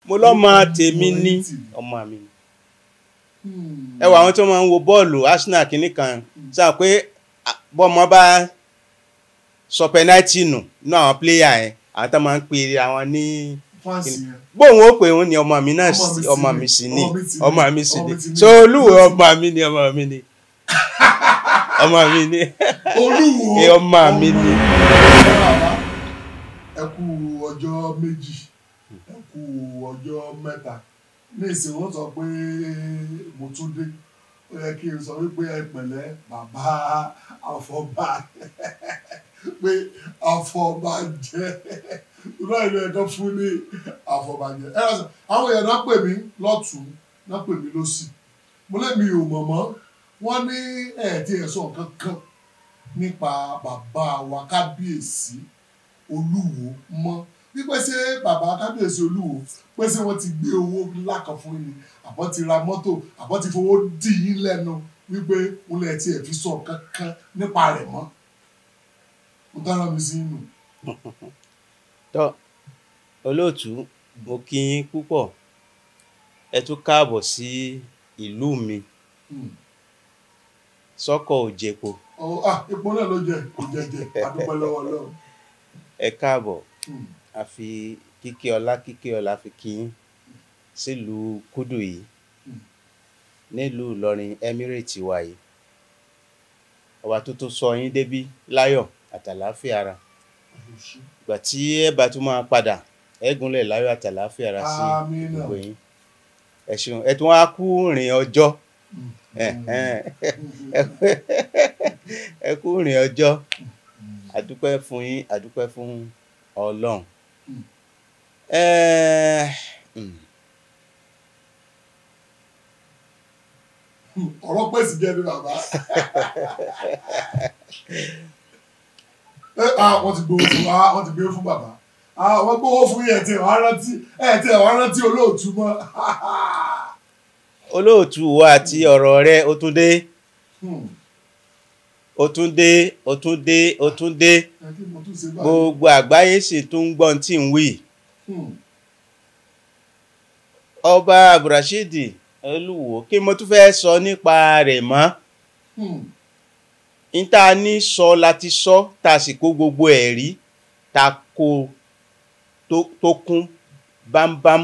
Mo lọ́mọ tèmi ní ọmọ mi ni. Ẹ wọ àwọn tó máa ń wo bọ́ọ̀lù Arsenal kìíní kan sáà pé bọ́mọ bá sọ pẹ́náìtì nù nínú àwọn pléyà yẹn, àwọn tó máa ń pe àwọn ní bóun ó pè òun ni ọmọ mi náà, ọmọ mi sì ni, ọmọ mi sì ni. So Olúwo ọmọ mi ni, ọmọ mi ni, ọmọ mi ni, Olúwo ọmọ mi ni. Ẹ kú ọjọ́ méjì, ẹ kú ọjọ́ mẹ́ta. Ní ìsìn wọ́n sọ pé mo tún dé, ó yẹ kí n sọ wípé ẹ pẹ̀lẹ́ bàbá àfọ̀bá, pé àfọ̀bàjẹ́ ìlú ìlú ẹ̀kọ́ fún ní àfọ̀bàjẹ́. Àwọn èèyàn náà pè mí lọ́tún, náà pè mí lọ́sì, mo lé mi ò mọ̀ mọ́. Wọ́n ní ẹ̀ tí ẹ̀ sọ nǹkan kan nípa bàbá wa kábíyèsí Olúwo mọ́, wípé ṣé bàbá kábíyèsí Olúwo pé ṣé wọ́n ti gbé owó ńlá kan fún yín ni, àbọ̀ ti ra mọ́tò, àbọ̀ ti fowó dì yín lẹ́nu, wípé wọ́n lè tiẹ̀ fi sọ nǹkan kan nípa rẹ̀ mọ́. Mo dára mi sí inú. Tọ́ olóòtú, mo kí yín púpọ̀, ẹ tún káàbọ̀ sí ìlú mi. Sọ́kọ̀ òjèpo. Epo náà ló jẹ òjẹjẹ, adúpẹ́ lọ́wọ́ Ọlọ́run. Ẹ káàbọ̀, a fi kíkẹ́ ọlá kíkẹ́ ọlá fi kí yín sílùú Kúdù yìí, nílùú Ìlọrin Emirate wa yìí. Ọba tó tó sọ yín débí láyọ̀ àtàláfíà ara. Ìgbà tí ẹ bá tún máa padà, ẹ gúnlẹ̀ láyọ̀ àtàláfíà ara sí gbogbo yín. Ẹ ṣeun, ẹ tún wá kú rìn ọjọ́. Ẹ kú rìn ọjọ́. Àdúpẹ́ fún yín, àdúpẹ́ fún Ọlọ́run. Ọ̀rọ̀ pèsè jẹ́ ní bàbá. Wọ́n ti gbowó fún, wọ́n ti gbowó fún bàbá. Wọ́n gbowó fún yín, ẹ̀ tí ẹ̀ wá rántí olóòtú mọ́. Olóòtú wa àti ọ̀rọ̀ rẹ̀ ó tún dé. Ó tún dé, ó tún dé, ó tún dé. Gbogbo àgbáyé sì tún ń gbọ́n tí ń wí. Ọba Abdulrasheed Olúwo, kí mo tún fẹ́ sọ nípa rẹ̀ mọ́? N ta ní sọ láti sọ, ta sì kó gbogbo ẹ̀rí, ta kó tó kún bámbám.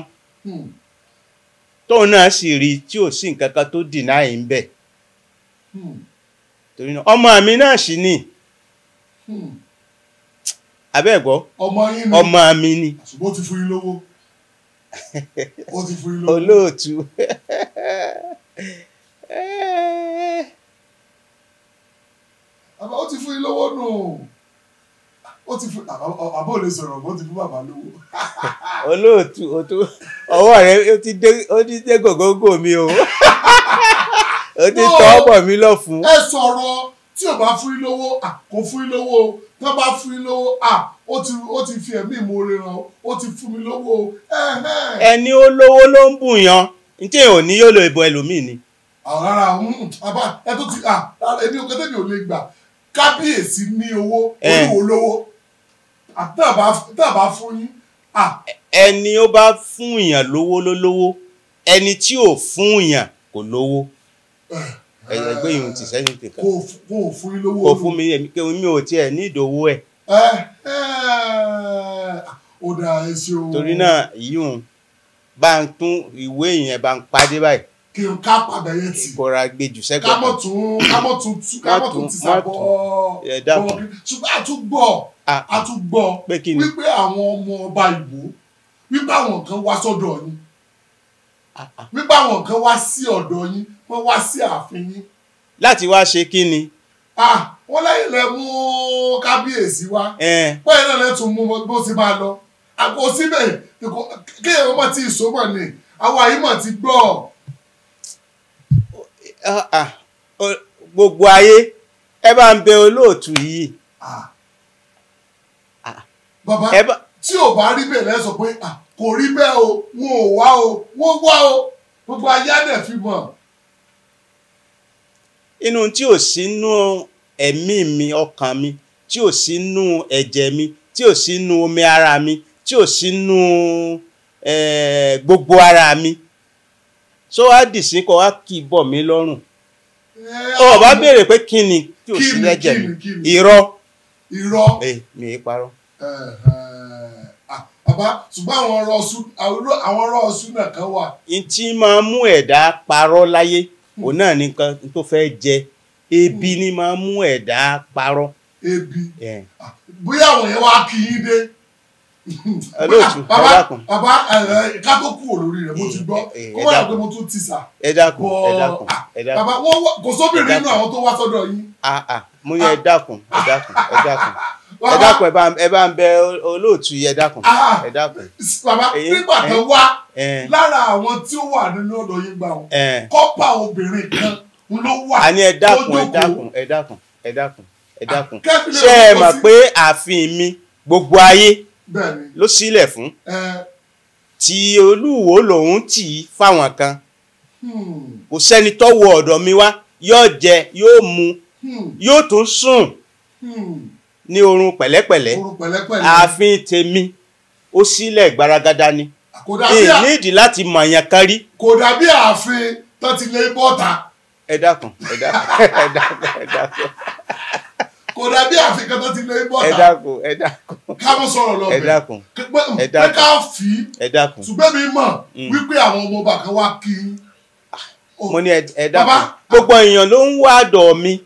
Tóun náà sì rí tí ò sí nǹkan kan tó dìnáì ń bẹ̀. Torí náà ọmọ mi náà sì ni. Abẹ́ẹ̀gbọ́, ọmọ mi ni. Ṣùgbọ́n ó ti fún yín lówó. Ó ti fún yín lówó. Olóòtú. Àbá ó ti fún yín lówó nù. Ó ti fún àbá ò lè sọ̀rọ̀, ó ti fún bàbá lówó. Olóòtú, ọwọ́ rẹ ó ti dé gògógò mi o. Ó ti tọ́ ọ̀pọ̀ mi lọ́fun. Ẹ sọ̀rọ̀, tí ò bá fún yín lówó, kò fún yín lówó. Tí wọ́n bá fún yín lówó, ó ti fi ẹ̀mí ìmoore ràn, ó ti fún mi lówó. Ẹni ó lówó ló ń bùn yan, ní tí ò ní yóò lo ìbọn ẹlòmíì ni. Rárá, àbá ẹ tó ti èmi ò kẹ́tẹ́ mi ò lè gbà. Kábíyèsí ní owó, Olúwo lówó. Tàbá fún yín. Ẹni ó bá fún yàn lówó ló lówó, ẹni tí ò fún yàn kò lówó. Ẹgbẹ́ yìí ti sẹ́yìn tìkan. Kò fún yín lówó. Kò fún mi, èmi ò tiẹ̀ ní ìdòwò ẹ̀. Ó dáa, ẹ ṣeun. Torí náà yíyún bá ń tún ìwé yẹn bá ń padé báyìí. Kí n ká padà yẹn tì. Kóra gbé jù sẹ́gbẹ̀ẹ́. Ká mọ̀ tún ti sàbọ̀. Ṣùgbọ́n a tún gbọ́ wípé àwọn ọmọ ọba Ìwó, wípé àwọn kan wá sọ́dọ̀ yín, wípé àwọn kan wá sí ọ̀dọ̀ yín, wọ́n wá sí ààfin yín. Láti wá ṣe kí ni? Wọ́n lẹ́yìn lẹ mú kábíyèsí wá. Pẹ́ẹ́n náà lẹ́tùn mú bó ṣe máa lọ. Àkó síbẹ̀ kéèyàn mọ̀ tí ìsómọ̀ ni, àwọn àyímọ̀ ti gbọ́. Gbogbo ayé ẹ bá ń bẹ olóòtú yìí. Bàbá, tí ò bá rí bẹ́ẹ̀ lẹ́ sọ pé kò rí bẹ́ẹ̀ o, wọn ò wá o, wọ́n wá o, gbogbo ayé á dẹ̀ fi mọ̀. Inú tí ò sínú ẹ̀mí mi, ọkàn mi, tí ò sínú ẹ̀jẹ̀ mi, tí ò sínú omi ara mi, tí ò sínú gbogbo ara mi so wá dìsín kọ wá kì í bọ̀ mí lọ́rùn. Ó bá béèrè pé kí ni tí ò sí lẹ́jẹ̀ mi. Irọ́. Irọ́. Mi ì parọ́. Bàbá, ṣùgbọ́n àwọn ọ̀rọ̀ ọ̀ṣun náà kan wà. N tí máa mú ẹ̀dá parọ́ láyé òun náà ní nǹkan tó fẹ́ jẹ. Ebi ni máa mú ẹ̀dá parọ́. Ebi. Bóyá àwọn yẹn wá kí yín dé. Olóòtú, ẹ dákun. Bàbá, ká tó kúrò lórí rẹ̀, mo ti gbọ́. Kó má dà pé mo tún ti sà. Ẹ dákun, ẹ dákun, ẹ dákun. Bàbá, kò sóbìnrin nínú àwọn tó wá sọ́dọ̀ yín. Mo ní ẹ dákun, ẹ dákun, ẹ dákun. Ẹ dákun, ẹ bá ń bẹ olóòtú yìí, ẹ dákun, ẹ dákun. Bàbá, nígbà tó wá lára àwọn tí ó wà nínú ọ̀dọ̀ yín gbà wọn, kọ́pà obìnrin kan ló wà. Àní ẹ dákun, ẹ dákun, ẹ dákun, ẹ dákun, ẹ dákun. Ṣé ẹ mọ̀ pé ààfin mi gbogbo ayé ló sílẹ̀ fún tí Olúwo lòun tì í fáwọn kan. Kò sẹ́ni tó wọ ọ̀dọ̀ mi wá, yóò jẹ, yóò mu, yóò tún sùn ní oorun pẹ̀lẹ́pẹ̀lẹ́. Ààfin tèmi ó sílẹ̀ gbaragada ni. Nídìí láti mọ̀yàn kan rí. Kò dàbí ààfin tó ti lé bọ́ta. Ẹ dákun, ẹ dákun, ẹ dákun, ẹ dákun. Kò dàbí ààfin kan tó ti lé bọ́ta. Ẹ dákun, ẹ dákun. Ká mọ́ sọ̀rọ̀ lọ bẹ̀. Ẹ dákun, ẹ dákun. Pé ká fi. Ẹ dákun. Ṣùgbọ́n mi mọ̀ wípé àwọn ọmọ ọba kan wá kí. Mo ní ẹ dákun. Gbogbo èèyàn ló ń wá àdọ̀ mi.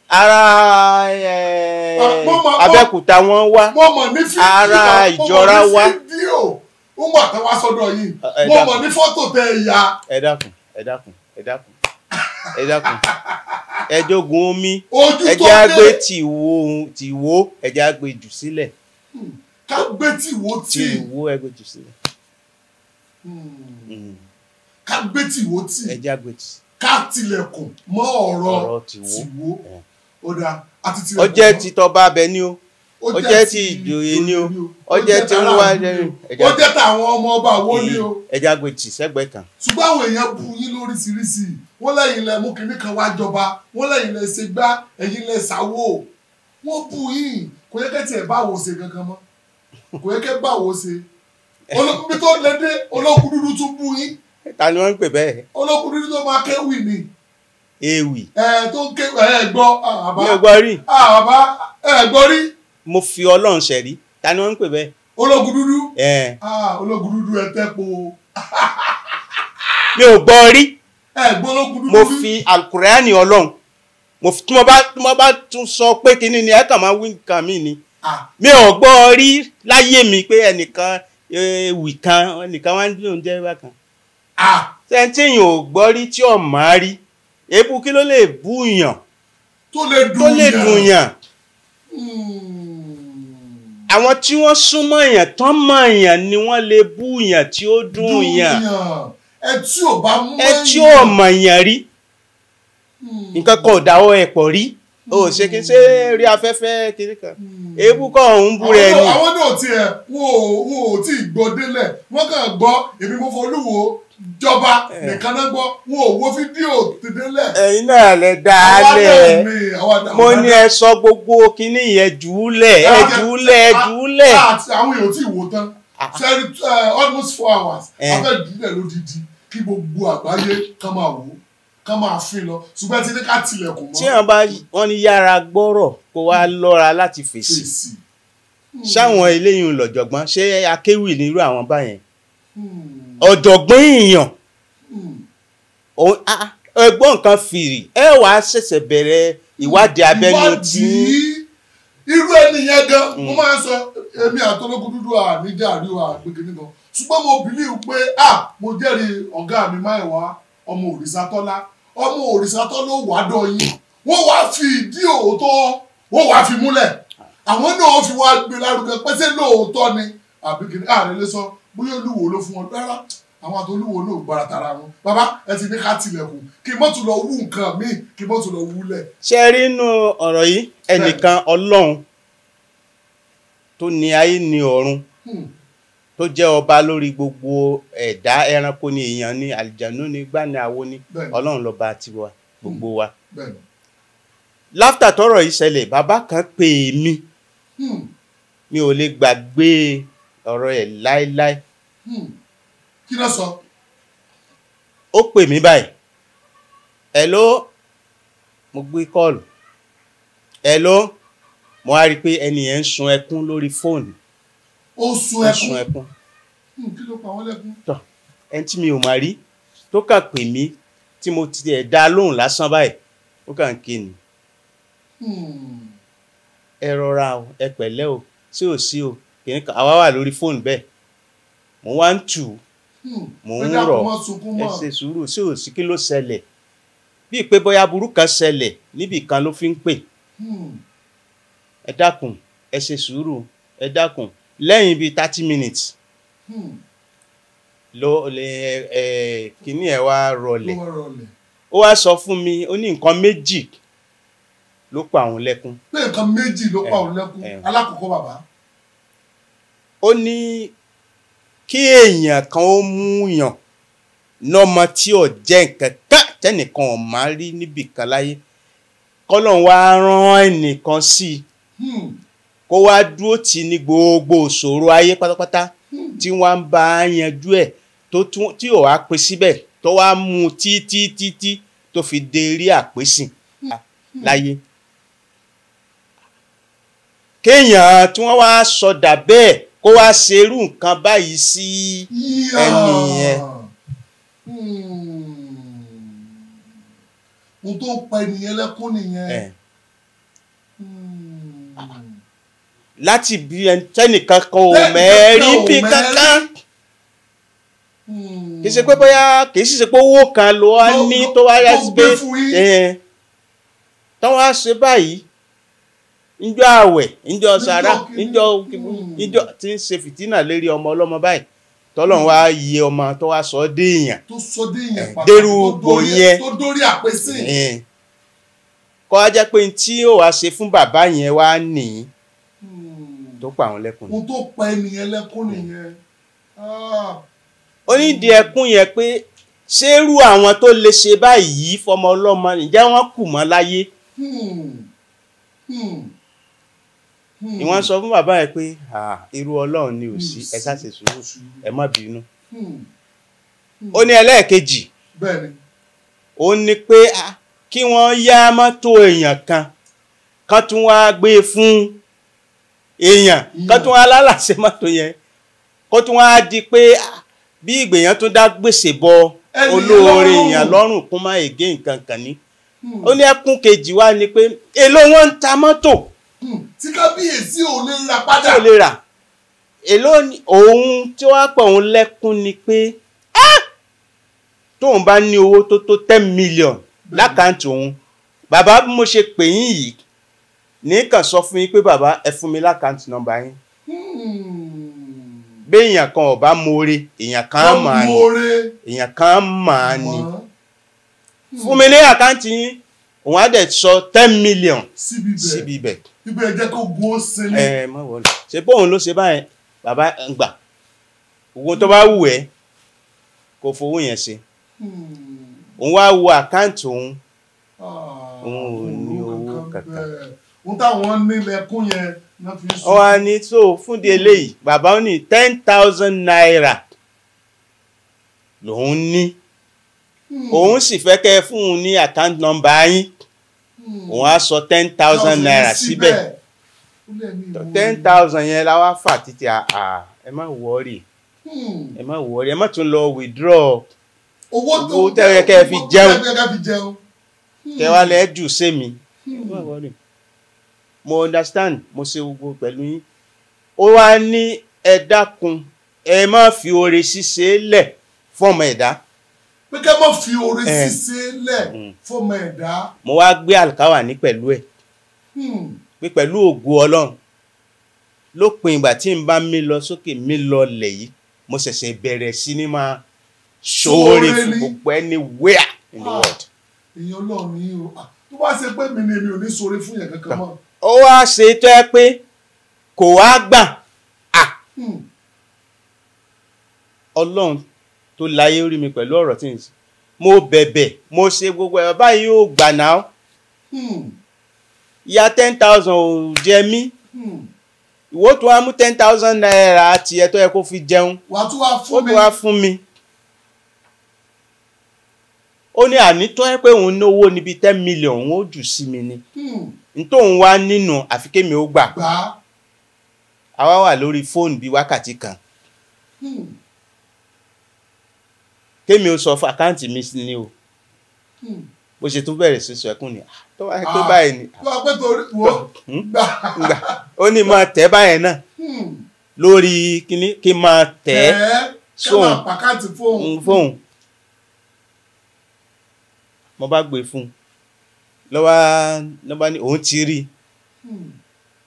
Ara Abẹ́òkúta wọn wá. Ara Ìjọra wá. Mo mọ̀ àtàwọn sọ́dọ̀ yìí. Mo mọ̀ ní fọ́tò tẹ ìyá. Ẹ dákun, ẹ dákun, ẹ dákun, ẹ dákun. Ẹ jogun omi. Ẹ jẹ́ á gbé tìwó, ẹ jẹ́ á gbé jù sílẹ̀. Ká gbé tìwó tì. Tìwó ẹ gbé jù sílẹ̀. Ká gbé tìwó tì. Ẹ jẹ́ á gbé tì. Ká tilẹ̀kùn mọ́ ọ̀rọ̀ tìwó. Ó dáa, àti tilẹ̀kùn. Ó jẹ́ ti tọba abẹ ní o. Ó jẹ́ ti ìjòyè ní o. Ó jẹ́ ti olúwa jẹ́. Ó jẹ́ tàwọn ọmọ ọba wo ní o. Ẹ jẹ́ á gbé tì sẹ́gbẹ̀ẹ́ kan. Ṣùgbọ́n àwọn èèyàn bu yín lóríṣiríṣi. Wọ́n lẹ́yìn lẹ mú kinní kan wá jọba. Wọ́n lẹ́yìn lẹ ṣe gbá, ẹ̀yin lẹ ṣàwó. Wọ́n bu yín. Kò yẹ kẹ́ tiẹ̀ bá wo ṣe kankan mọ́. Kò yẹ kẹ́ bá wo ṣe. Olókùn tó lé dé, olókùn dúdú tún bu yín. Ta ni wọ́n ń pè bẹ́ẹ̀? Olókùn dúdú tó máa kéwì ni. Ewì. Ẹ tó ń kéwì, ẹ gbọ́, àbá. Mi ò gbọ́ rí. Àbá, ẹ gbọ́ rí. Mo fi Ọlọ́run ṣẹ̀rí. Ta ni wọ́n ń pè bẹ́ẹ̀? Ológun dúdú. Ológun dúdú ẹ tẹ́po. Mi ò gbọ́ rí. Ẹ gbọ́ ológun dúdú. Mo fi Alukùránì Ọlọ́run. Mo fi tí mo bá tún sọ pé kinní ni ẹ kàn máa wí nǹkan mi ni. Mi ò gbọ́ rí láyé mi pé ẹnìkan ewì kan ẹnìkan wá ń dùn jẹ́ bákan. Sẹ́ńtì yìí ò gbọ́ rí tí ò máa rí. Èébú kí ló lè bú yàn? Tó lè dùn yàn. Àwọn tí wọ́n súnmọ́ èèyàn tán mọ̀ èèyàn ni wọ́n lè bú èèyàn tí ó dùn èèyàn. Ẹ tí ò bá mọ̀ èèyàn. Ẹ tí ò mọ̀ èèyàn rí. Nǹkan kan ò dáwọ́ ẹ̀ pọ̀ rí. O ṣe kí n ṣe rí afẹ́fẹ́ kiri kan. Èébú kọ́ òun bú rẹ ni. Àwọn náà tiẹ̀ wọn ò tí ì gbọ́ délẹ̀. Wọ́n kàn gbọ́ èmi mo fọlúwo jọba nìkan náà gbọ́, wọn ò wo fídíò délẹ̀. Ẹ̀yin náà lẹ dáálẹ̀. Mo ní ẹ sọ gbogbo kinní yẹn jùúlẹ̀, ẹ jùúlẹ̀, ẹ jùúlẹ̀. Àwọn èèyàn tí ì wò tán. Sẹ́rí almost 4 hours. Abẹ́ jùúlẹ̀ lódidi kí gbogbo àgbáyé kán máa wò ó, kán máa fi lọ. Ṣùgbọ́n ti ní ká tilẹ̀kùn mọ́. Tí wọ́n bá wọ́n ní yára gbọ́rọ̀ kó wá lọ́ra láti fèsì. Ṣáwọn eléyìí lọ̀jọ̀gbọ́n, ṣé akéwì nírú àwọn báyẹn? Ọ̀jọ̀gbọ́n èèyàn ẹgbọ́n nǹkan fìrì ẹ wàá ṣẹ̀ṣẹ̀ bẹ̀rẹ̀ ìwádìí abẹ́nú tí. Irú ẹni yẹn gan mo máa ń sọ èmi àtọlógún dúdú àníjà àríwá àgbègbè nìkan, ṣùgbọ́n mo bìlíì pé mo jẹ́rìí ọ̀gá mi Máyọ̀wá ọmọ Òrìṣàtọ́lá. Ọmọ Òrìṣàtọ́lá ó wàá dọ̀ yín, wọ́n wàá fi ìdí òótọ́ wọ́n wàá fi múlẹ̀, àwọn náà fi wá gbé lárugẹ pẹ́sẹ́ lóòótọ́ ni àbí kìnìún ààrẹ lè sọ bóyá Olúwo ló fún wọn rárá. Àwọn àtolúwo náà gbára tara wọn. Bàbá, ẹ ti ní ká tilẹ̀kùn kí mọ́tò lọ wú nǹkan míì, kí mọ́tò lọ wúlẹ̀. Ṣé rí inú ọ̀rọ̀ yìí, ẹnìkan Ọlọ́run tó ní ayé ní ọ̀run tó jẹ́ ọba lórí gbogbo ẹ̀dá ẹranko ni èèyàn ni àlìjànú ni gbá ni àwo ni Ọlọ́run lọ́ba tiwa gbogbo wa. Láftà tọ́rọ̀ yìí ṣẹlẹ̀, bàbá kan pè mí. Mi ò lè gbàgbé ọ̀rọ̀ ẹ̀ láéláé. Kí ló sọ? Ó pè mí báyìí, hello, mo gbé kọ́ọ̀lù, hello, mo wá rí i pé ẹni yẹn ń sun ẹkún lórí fóònù. Ó sun ẹkún. Kí ló pa wọ́n lẹ́kún? Tọ́ ẹni tí mi ò máa rí tó kàn pè mí tí mo ti ẹ̀ dá lóhùn lásán báyìí, ó kàn ń ké ni. Ẹ rọra o, ẹ pẹ̀lẹ́ o, sí ò sí o, kìnìún kan àwa wà lórí fóònù bẹ́ẹ̀, mo wá ń tù ú, mò ń rọ̀, ẹ ṣe sùúrù, sí ò sí, kí ló ṣẹlẹ̀? Bíi pé bóyá burú kan ṣẹlẹ̀ níbì kan ló fi ń pè. Ẹ dákun, ẹ ṣe sùúrù, ẹ dákun. Lẹ́yìn bíi 30 minutes ló lè ẹ kíní ẹ wá rọlẹ̀. Ó wá sọ fún mi, ó ní nǹkan méjì ló pa òun lẹ́kún. Pé nǹkan méjì ló pa òun lẹ́kún. Alákọ̀ọ́kọ́ bàbá. Ó ní kí èèyàn kan ó mú yàn lọ́mọ tí ò jẹ́ nǹkan ká tẹ́nìkan ò máa rí níbì kan láyé, kọ́lọ́n wá rán ẹnìkan sí i kó wá dúró tì ní gbogbo ìṣòro ayé pátápátá tí wọ́n ń bá a yanjú ẹ̀, tí ò wá pé síbẹ̀, tó wá mú títí títí tó fi dé rí àpèsìn láyé. Kéèyàn tí wọ́n wá sọdà bẹ́ẹ̀ kó wá ṣerú nǹkan báyìí sí ẹni yẹn. Ohun tó pa ènìyàn lẹ́kún nìyẹn. Láti bí ẹnìkan kan ò mẹ́rí bí kankan. Kì í ṣe pé bóyá, kì í sì ṣe pé owó kan ló wá ní tó wá yá sí pé tó wá ṣe báyìí. Njọ́ àwẹ̀, njọ́ sàrà, njọ́ tí ń ṣe fìtínà lérí ọmọ ọlọ́mọ báyìí, tọ́lọ́run wá yẹ ọmọ tó wá sọ dé èèyàn. Tó sọ dé èèyàn pàtàkì, dérú ipò yẹn. Tó dórí àpèsè. Kọ́ wá jẹ́ pé tí ó wá ṣe fún bàbá yẹn wá nìyí tó pa àwọn lẹ́kún. Ohun tó pa ènìyàn lẹ́kún nìyẹn. Ó ní di ẹkún yẹn pé ṣérú àwọn tó lè ṣe báyìí fọmọ ọlọ́mọ ǹjẹ́ wọ́n kù mọ́ láyé? Ni wọ́n sọ fún bàbá yẹn pé irú Ọlọ́run ni ò sí, ẹ ṣáà ṣe sùúrù, ẹ má bínú. Ó ní ẹlẹ́ẹ̀kejì, ó ní pé kí wọ́n yá mọ́tò èèyàn kan, kán tún wá gbé fún èèyàn, kán tún wá lálàsẹ mọ́tò yẹn, kó tún wá di pé bí ìgbèyàn tún dá gbèsè bọ olóore èèyàn lọ́rùn kún má ègé nǹkan kan ní. Ó ní ẹkún kejì wá ni pé èló wọn ń ta mọ́tò tí kábíyèsí ò lè rà padà. Tí ò lè rà. Èló òun tí wàá pọ̀ òun lẹ́kún ni pé tóun bá ní owó tó tó 10 million lákàntì òun, bàbá bí mo ṣe pè yín yìí ní kàn sọ fún yín pé bàbá ẹ fún mi lákàntì nọ́mbà yín. Bí èèyàn kan ò bá mọ̀ọ́re, èèyàn kan mà ní. Èèyàn kan mà ní. Fún mi ní àkáǹtì yín, òun á dẹ̀ sọ 10 million síbi ibẹ̀. Ibẹ̀ ẹ jẹ́ kó gun ó sinmi. Ẹ má wọlé. Ṣé bóun ló ṣe báyẹn? Bàbá ń gbà. Owó tó bá wù ẹ́ kó fowó yẹn ṣe. Òun wá wo àkáǹtì òun. Òun ò ní owó kankan. Ohun táwọn nílẹ̀kùn yẹn náà fi sùn. Ó wá ní so fún di eléyìí, bàbá ó ní 10,000 naira lòun ní. Òun sì fẹ́ kẹ́ fún un ní account number yín. Òun á sọ 10,000 naira síbẹ̀. 10,000 yẹn la wá fà títí ẹ má wọ́ọ̀rì, ẹ má wọ́ọ̀rì, ẹ má tún lọ withdraw owó tẹ́ kẹ́ fi jẹun, kẹ́ wá lẹ́ jù sí mi. Ẹ má wọ́ọ̀rì, mo understand, mo ṣe gbogbo pẹ̀lú yín. Ó wá ní ẹ dákun, ẹ má fi oore ṣíṣe lẹ̀ fọ́mọ ẹ̀dá. Pé kẹ́ má fi oore ṣíṣe lẹ̀ fọ́mọ ẹ̀dá. Mo wá gbé àlùkáwà ní pẹ̀lú ẹ̀, pé pẹ̀lú ògo Ọlọ́run, lópin ìgbà tí n bá mi lọ sókè mi lọ lẹ̀ yìí, mo ṣẹ̀ṣẹ̀ bẹ̀rẹ̀ sí ní máa ṣoore fún gbogbo anywhere in the world. Èèyàn Ọlọ́run yìí o, tó bá ṣe pé mi ni èmi ò ní ṣoore fún yẹn kankan mọ́. Ó wá ṣe tó ẹ pé kò wá gbà. Ọlọ́run tó láyé rí mi pẹ̀lú ọ̀rọ̀ tí n sọ, mo bẹ̀bẹ̀, mo ṣe gbogbo ẹ̀ báyìí ó gbà náà. Ìyá 10,000 ò jẹ mí. Ìwọ tó wá mú 10,000 naira tiẹ̀ tó yẹ kó fi jẹun, wà á tún wá ó fún mi. tún wá fún mi. Ó ní àní tó yẹ pé òun náwó níbi 10 million òun ó jù sí mi ni. N tóun wá nínú àfi kémi ó gbà. Gbà á. Àwa wà lórí fóònù bíi wákàtí kan. Kémi ó sọ fún àkáǹtì mi ni o. Bó ṣe tún bẹ̀rẹ̀ sí sọ ẹkún ni, "Ah, tó wáyé pé báyìí ni." Tó wá pé torí wo gbà. Ngbà ó ní máa tẹ̀ báyẹn náà lórí kíní kí n máa tẹ̀ Tẹ̀ ẹ́ ká máa pàkáǹtì fóun. Fóun. Mo bá gbé fún un lọ́wọ́ ní òun ti rí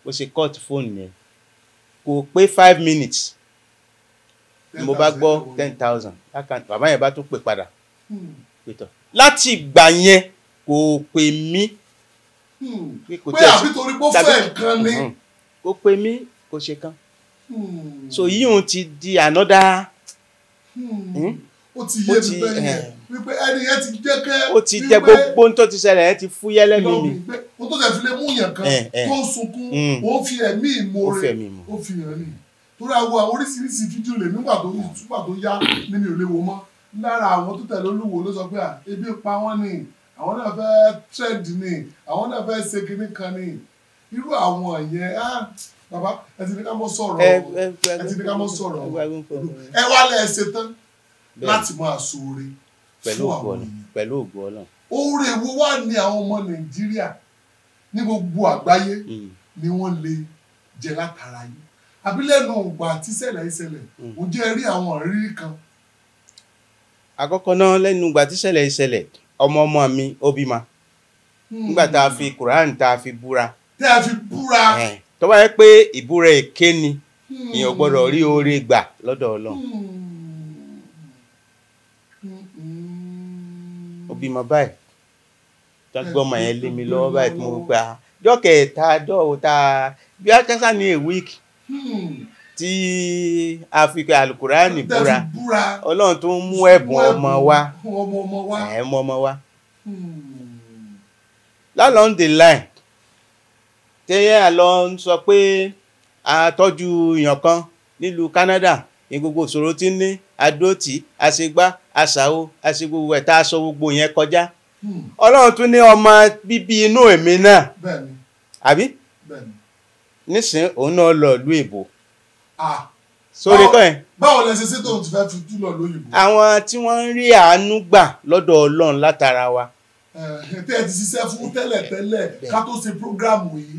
bó ṣe cut fóònù yẹn, kò pé 5 minutes ni mo bá gbọ́ 10,000. Bàbá yẹn bá tún pè padà pé tọ̀. Láti ìgbà yẹn kò pè mí. Pé kò Pé tiẹ̀ àbí torí pé ó fẹ́ nǹkan ni. Kò pè mí, kò ṣe kan. So yíyún ti di another. Ó ti yé mi bẹ́ẹ̀ yẹn wípé ẹni yẹn ti jẹ́ kẹ́. Ó ti jẹ́ gbogbo ohun tó ti ṣẹlẹ̀ yẹn ti fúyẹ́ lẹ́mìí mi. Ó tó tẹ̀ fi lè mú yàn kan tó ń sunkún, ó fi ẹ̀mí ìmoore, ó fi hàn ní. Torí àwọn oríṣiríṣi fídíò lè nígbà tó túgbà tó yá ní mi ò lè wo mọ́. Lára àwọn tó tẹ̀lé Olúwo ló sọ pé ebi pa wọ́n ni, àwọn náà fẹ́ trend ni, àwọn náà fẹ́ ṣe kinní kan ni. Irú àwọn yẹn, bàbá ẹ ti ní ká mọ́ sọ̀rọ̀, ẹ ti ní ká mọ́ sọ̀rọ̀. Ẹ wá lẹ́ ṣe tán láti máa ṣoore fún àwọn èèyàn. Pẹ̀lú ògo Ọlọ́run. Oore wo wá ní àwọn ọmọ Nàìjíríà ní gbogbo àgbáyé ni wọ́n lè jẹ látara yìí? Àbí lẹ́nu ìgbà tí ìṣẹ̀lẹ̀ ìṣẹ̀lẹ̀, ò jẹ́ rí àwọn ìrírí kan? Àkọ́kọ́ náà, lẹ́nu ìgbà tí ìṣẹ̀lẹ̀ ìṣẹ̀lẹ̀, ọmọ ọmọ mi ó bímọ. Nígbà tá a fi Quran tá a fi búra. Tá a fi búra. Tó bá yẹ pé ìbúra èké ni, èèyàn gbọ́dọ̀ rí oore gbà lọ́dọ̀ Ọlọ́run. Ó bímọ báyìí, tọ́gbọ́n ọmọ yẹn lé mi lọ́wọ́ báyìí tí mo gbà jọ́ kẹta jọ́ ta bí akẹ́sà ní a week tí a fi Alukurani búra, Ọlọ́run tó ń mú ẹ̀bùn ọmọ wa, ẹ̀mú ọmọ wa. Along the line, tẹ́yẹ́ àlọ́ ń sọ pé a tọ́jú èèyàn kan nílùú Canada ní gbogbo ìṣòro tí ń ní, adóòtí, àṣegbá, àṣàwò, àṣegbogbo ẹ̀ tá a sọ gbogbo yẹn kọjá. Ọlọ́run tún ní ọmọ bíbí inú èmi náà. Àbí? Nísìn òun náà lọ ìlú èbó. Sórí kọ́ ẹ̀. Báwo lẹ ṣe ṣe tóun ti fẹ́ fi tú lọ lóyìnbó? Àwọn tí wọ́n ń rí àánú gbà lọ́dọ̀ Ọlọ́run látara wa. Tẹ́ ẹ ti ṣiṣẹ́ fún tẹ́lẹ̀tẹ́lẹ̀ ká tó ṣe prógráàmù yìí.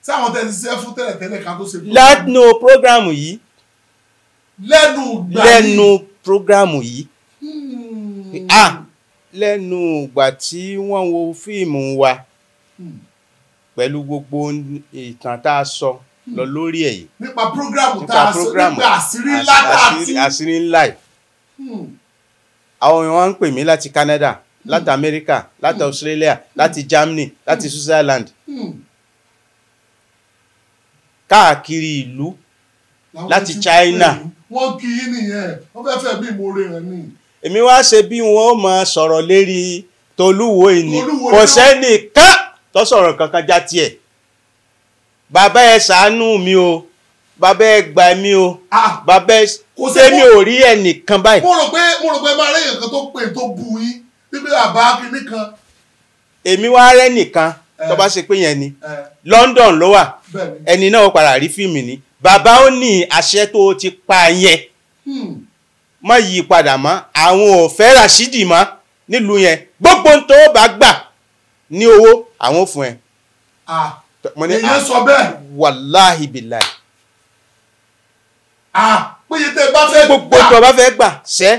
Sáwọn tẹ́ ẹ ti ṣiṣẹ́ fún tẹ́lẹ̀tẹ́lẹ̀ ká tó ṣe prógráàmù. Lẹ́nu prógráàmù yìí. Lẹ́nu ìgbà yìí. Lẹ́nu prógráàmù yìí. Lẹ́nu ìgbà tí wọ́n wo fíìmù wa pẹ̀lú gbogbo ìtàn tá a sọ lọ lórí ẹ̀ yìí. Nípa prógráàmù tá a sọ, nípa àṣírí ńlá tá a tú. Àṣírí ńlá yìí. Àwọn èèyàn wá ń pè mí láti Canada, láti America, láti Australia, láti Germany, láti Switzerland. Káàkiri ìlú, láti China. Wọ́n kì í nìyẹn, wọ́n fẹ́ fẹ́ bí ìmoore rẹ̀ ni. Èmi wá ṣe bí wọn ó máa sọ̀rọ̀ lérí Tolúwo ìní, kò sẹ́nìkan tó sọ̀rọ̀ kankan já tiẹ̀. Bàbá ẹ ṣàánú mi o, bàbá ẹ gbà mí o, bàbá ẹ ṣé mi ò rí ẹnìkan báyìí. Mo rò pé máa rí èèyàn kan tó pè tó bu yín bíbí àbá kínní kan. Èmi wá rẹ́ nìkan tó bá ṣe pé yẹn ni London ló wà, ẹni náà ó padà rí fíìmù ni. Bàbá ó ní àṣẹ tó ti pa yẹn, má yí padà mọ́, àwọn ò fẹ́ Rashidi mọ́ nílùú yẹn, gbogbo tó bá gbà ní owó àwọn ò fún ẹ. Èyí sọ bẹ́ẹ̀. Wàláhì bìláì. Péye tẹ́ bá fẹ́ gbà. Gbogbo tó bá fẹ́ gbà ṣẹ́.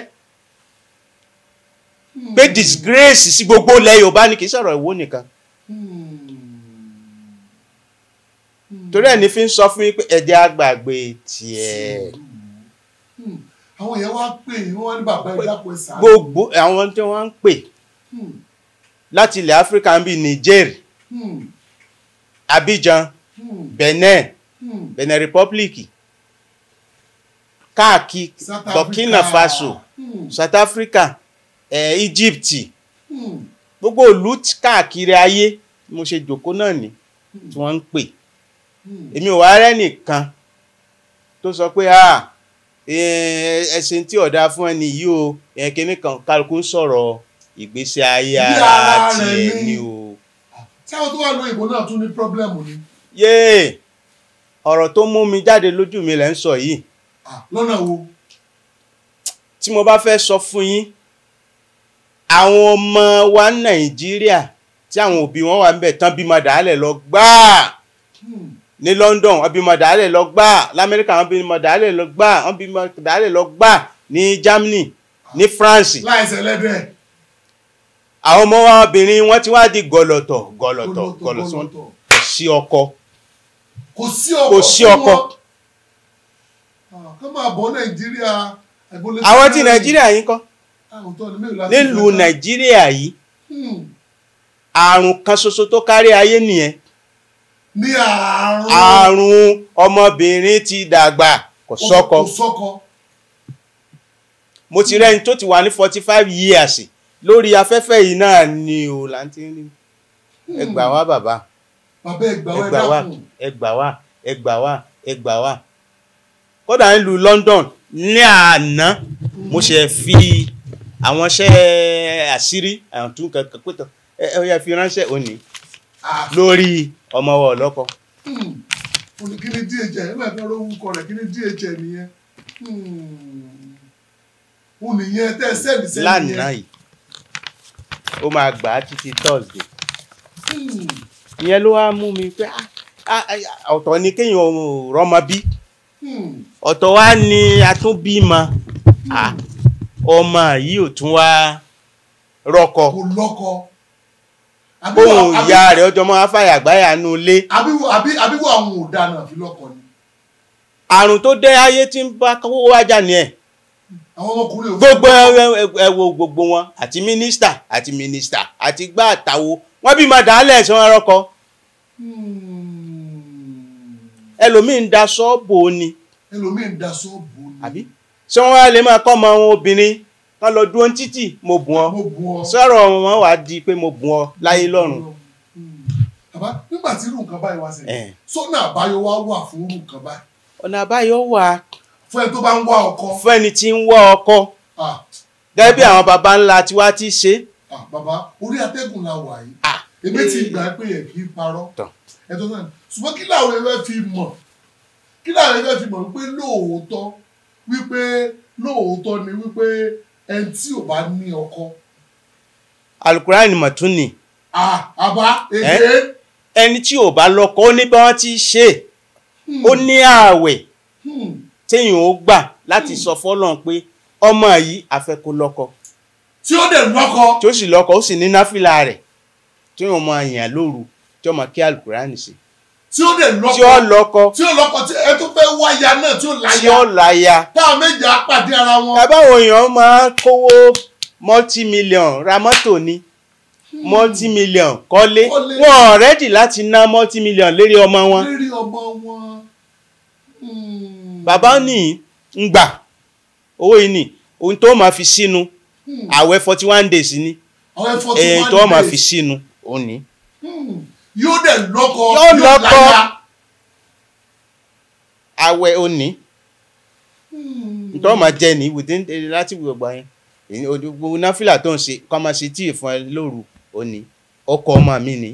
Pé disgrace sí gbogbo ilẹ̀ Yorùbá ni, kì í sọ̀rọ̀ Ìwó nìkan. Torí ẹ̀ ní fi ń sọ fún yín pé ẹ̀jẹ̀ àgbàgbé tiẹ̀. Àwọn èèyàn wá pè é, wọ́n ní bàbá ìdápọ̀ ẹ̀sà. Gbogbo àwọn tí wọ́n ń pè láti ilẹ̀ Áfíríkà ń bí Niger, Abidjan, Benin, Benin Republic, káàkiri Burkina Faso, South Africa, Egypt, gbogbo ìlú káàkiri ayé mo ṣe jòkó náà ni tí wọ́n ń pè. Èmi ò wá rẹ́nìkan tó sọ pé ẹ̀sìn tí ọ̀dà fún ẹni yìí o, kíní kan, kálukú ń sọ̀rọ̀ ìgbésí ayé ara tiẹ̀ ni o. Tí àwọn tó wà lóyìnbó náà tún ní pírọ́blẹ́mù ni. Yéè, ọ̀rọ̀ tó mú mi jáde lójú mi lẹ́ ń sọ yìí. Lọ́nà wo? Tí mo bá fẹ́ sọ fún yín, àwọn ọmọ wa Nàìjíríà tí àwọn òbí wọn wà níbẹ̀ tán bímọ dàálẹ̀ lọ gbáà ní London, wọ́n bímọ dàálẹ̀ lọ gbáà l'Amẹ́ríkà, wọ́n bímọ dàálẹ̀ lọ gbáà, wọ́n bímọ dàálẹ̀ lọ gbáà ní Germany, ní France. Láìsẹ̀ lẹ́dẹ̀. Àwọn ọmọ wa obìnrin wọ́n ti wá di gọlọ̀tọ̀ gọlọ̀tọ̀ gọlọ̀tọ̀, kò sí ọkọ. Kò sí ọkọ. Kò sí ọkọ. Kọ́ máa bọ̀ Nàìjíríà. Àwọn tí Nàìjíríà yìí kọ́ nílùú Nàìjíríà yìí, àrùn kan ṣoṣo tó kárí ayé nìyẹn. Ní àrùn ọmọbìnrin ti dàgbà kò sọ́kọ. Mo ti rẹ́ni tó ti wà ní 45 years lórí afẹ́fẹ́ yìí náà ni o láti rí. Ẹ gbà wá bàbá, ẹ gbà wá, ẹ gbà wá, ẹ gbà wá, ẹ gbà wá. Kódà nílùú London ní àná, mo ṣe fi àwọn iṣẹ́ àṣírí àwọn tún kankan pé tán ẹ yà fi ránṣẹ́ òní lórí ọmọ wa ọlọ́kọ. Kí ni DHL? Ẹ máa fẹ́ rówó kọ rẹ̀, kí ni DHL nìyẹn? Ó nìyẹn tẹ́ sẹ́ẹ̀lì sẹ́ẹ̀lì yẹn. Lánàá yìí ó máa gbà á títí Thursday. Ìyẹn ló wá mú mi pé ọ̀tọ̀ ni kéèyàn rọ́mọ bí, ọ̀tọ̀ wá ni atúnbímọ, ọmọ yìí ò tún wá rọ́kọ. Kò lọ́kọ. Bóun ìyá rẹ̀ ọjọ́ mọ́ afáyàgbáyà nú ilé. Àbíwò àwọn ọ̀daràn fi lọ́kọ ni. Àrùn tó dé ayé tí ń bá kówó wájà ni ẹ̀. Àwọn ọmọkùnrin ò gbogbo ẹ wo gbogbo wọn, àti mínísítà àti mínísítà àti gbá àtàwo, wọ́n bí máa dàálẹ̀ tí wọ́n rọ́kọ. Ẹlòmíín da sọ́ọ̀bù ni. Ẹlòmíín da sọ́ọ̀bù ni. Àbí ṣé wọ́n wá lè máa kọ́ ọmọ wọn obìnrin kán lọ dúró títì, mo bùn ọ́, sọ̀rọ̀ wọn wá di pé mo bùn ọ́ láyé lọ́run. Bàbá, nígbà tí irú nǹkan báyìí wá ṣẹlẹ̀, sọ́nà àbáyọ wá wà fún irú nǹkan báyìí. Ọ̀nà àbáyọ wà. Fún ẹni tó bá ń wá ọkọ. Fún ẹni tí ń wá ọkọ. Gẹ́gẹ́ bí àwọn baba ńlá tiwa ti ṣe. Bàbá, orí atẹ́gùn la wà yìí. Èmi ti gbà pé ẹ̀ kì í parọ́. Ṣùgbọ́n kí làwọn ẹgbẹ́ fi mọ̀? Kí làwọn ẹgbẹ́ fi mọ̀ wípé lóòótọ́ wípé lóòótọ́ ni wípé ẹni tí ò bá ní ọkọ. Alukurani mọ̀tún ni. Àbá èdè. Ẹni tí ò bá lọ́kọ ó ní bí wọ́n ti ṣe, ó ní ààwẹ̀ téèyàn ó gbà láti sọ fọ́lọ́run pé ọmọ yìí a fẹ́ kó lọ́kọ. Tí ó dẹ̀ lọ́kọ. Tí ó sì lọ́kọ, ó sì ní náfìlà rẹ̀ tí ó máa yàn lóru, tí ó máa kí alukurani sí. Tí ó dẹ̀ lọ́kọ. Tí ó lọ́kọ. Tí ó lọ́kọ, tí ẹ tó fẹ́ wáya náà tí ó láya. Tí ó láya. Táwọn méjì á pàdé ara wọn. Bàbá èèyàn máa kówó multi-million ra mọ́tò ni, multi-million kọ́lé. Wọ́n rẹ́dì láti ná multi-million lérí ọmọ wọn. Lérí ọmọ wọn. Bàbá ní ń gbà owó yìí ni ohun tó máa fi sínú àwẹ̀ 41 days ni. Àwẹ̀ 41 days. Èyí tó máa fi sínú òun ni. Yóò dẹ̀ lọ́kọ, yóò lọ́kọ. Àwẹ̀ òní tó máa jẹ ní within láti gbogbo yẹn, gbogbo náfìlà tó ń ṣe kọ́ máa ṣe tíì fún ẹ lóru òní, ọkọ ọmọ mi ni.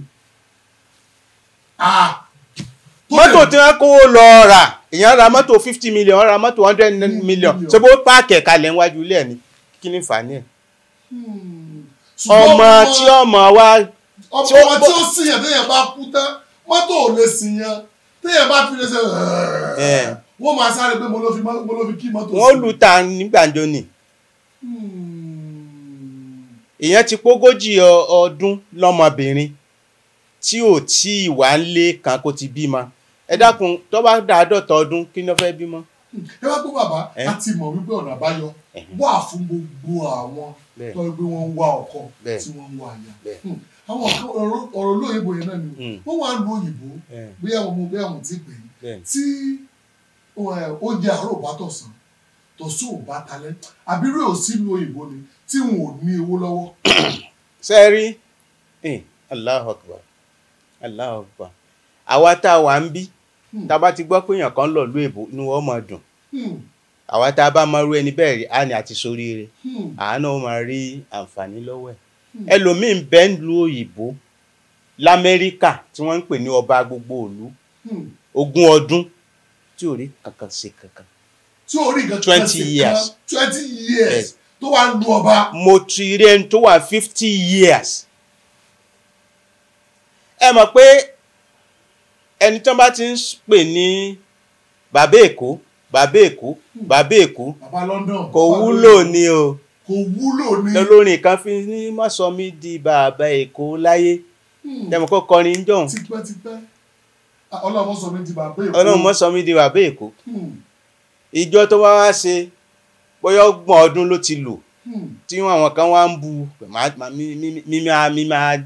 Mọ́tò tí wọ́n kówó lọ rà, èèyàn ra mọ́tò 50 million, ra mọ́tò 100 million, ṣé bó páàkì ẹ̀ka lẹ̀ níwájú ilé ẹ̀ ni, kí ni fà ní ẹ̀? Ọmọ tí ọmọ wa ọmọ tí ó sìyàn téèyàn bá kú tán, mọ́tò ò lè sìyàn téèyàn bá fi lè ṣe wọ́n máa sáré pé mo ló fi kí mọ́tò. Wọ́n lù ta ní gbàǹjo ni. Èèyàn ti pógójì ọdún lọ́mọbìnrin tí ò tí ì wà ń lé kan kó ti bímọ. Ẹ dákun, tó bá dàádọ́ta ọdún kí ni ó fẹ́ bímọ? Ẹ wá gbọ́ bàbá, a ti mọ̀ wípé ọ̀nà àbáyọ wà fún gbogbo àwọn tó ń gbé wọn wá ọkọ tí wọ́n ń wá aya. Àwọn ọ̀rọ̀ lóyìnbó yẹn náà ni wọ́n wá lu òyìnbó, bóyá àwọn ọmọ bóyá àwọn tí pè é tí oúnjẹ àárọ̀ bá tọ̀sán, tọ̀sán ò bá talẹ́, àbírò ò sí lu òyìnbó ni tí wọn ò ní owó lọ́wọ́. Sẹ́rí, Allahu Akbar, Allahu Akbar, àwa tá a wà ń bí Tá a bá ti gbọ́ pé èèyàn kan lọ ìlú èbó, inú wọn máa dùn. Àwa tá a bá máa rú ẹni bẹ́ẹ̀ rí, á ní àti soríire, àánú ó máa rí àǹfààní lọ́wọ́ ẹ̀. Ẹlòmíín bẹ́ẹ̀ ń lu òyìnbó l'Amẹ́ríkà tí wọ́n ń pè ní ọba gbogbo ìlú, 20 ọdún tí ò rí kankan ṣe kankan. Tí ò rí kankan ṣe years. 20 years tó wà ń lu ọba. Mo ti rí ẹni tó wà 50 years. Ẹ mọ̀ pé ẹni tí wọ́n bá ti ń pè ní bàbá Èkó, bàbá Èkó, bàbá Èkó, bàbá London, kò wúlò ní o. Kò wúlò ní. Lolórin kan fi ní má sọ mí di bàbá Èkó láyé. Tẹ̀mọ̀ kó kọrin jọ̀hún. Tipẹ́tipẹ́. Ọlọ́run má sọ mí di bàbá Èkó. Ọlọ́run má sọ mí di bàbá Èkó. Ìjọ tó wá wá ṣe bóyá 30 ọdún ló ti lò, tí àwọn kan wá ń bu mímí